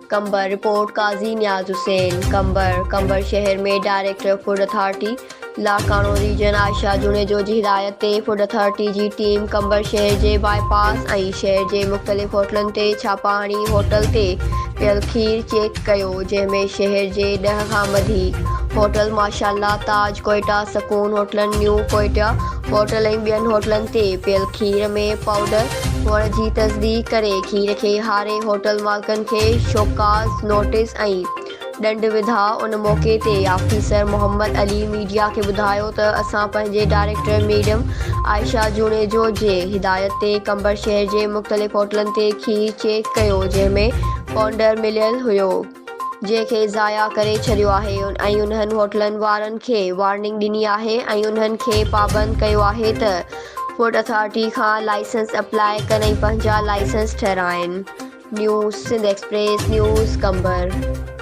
Qambar, report, Qazi Niaz Hussain, Qambar, Qambar شهر ۾ director food authority Larkana region Ayesha Junejo جي هدايت تي food authority جي team Qambar شهر جي باء پاس ۽ شهر جي مختلف هوٽلن تي ڇاپا هڻي هوٽل تي پيل کير چيڪ ڪيو جنهن ۾ شهر جي ڏهه کان وڌيڪ هوٽل ماشاءالله تاج ڪوئيٽا سڪون هوٽلن نيو ڪوئيٽا هوٽل ۽ ٻين هوٽلن تي پيل کير ۾ پائوڊر هئڻ جي تصديق ڪري کير کي هاري هوٽل مالڪن کي شوڪاز نوٽيس ۽ ڏنڊ وڌا. ان موقعي تي آفيسر محمد علي ميڊيا کي ٻڌايو ته اسان پنهنجي ڊائريڪٽر ميڊم عائشه جوڻيجو جي هدايت تي قمبر شهر جي مختلف هوٽلن تي کير چيڪ ڪيو جنهن ۾ پائونڊر مليل هيو جنهن کي ضايع ڪري ڇڏيو آهي ۽ انهن هوٽلن وارن کي وارننگ ڏني آهي ۽ انهن کي پابند ڪيو آهي ته فوڊ اٿارٽي کان لائسنس اپلاء ڪن ۽ پنهنجا licence ٺهرائين. News Sindh express news Qambar.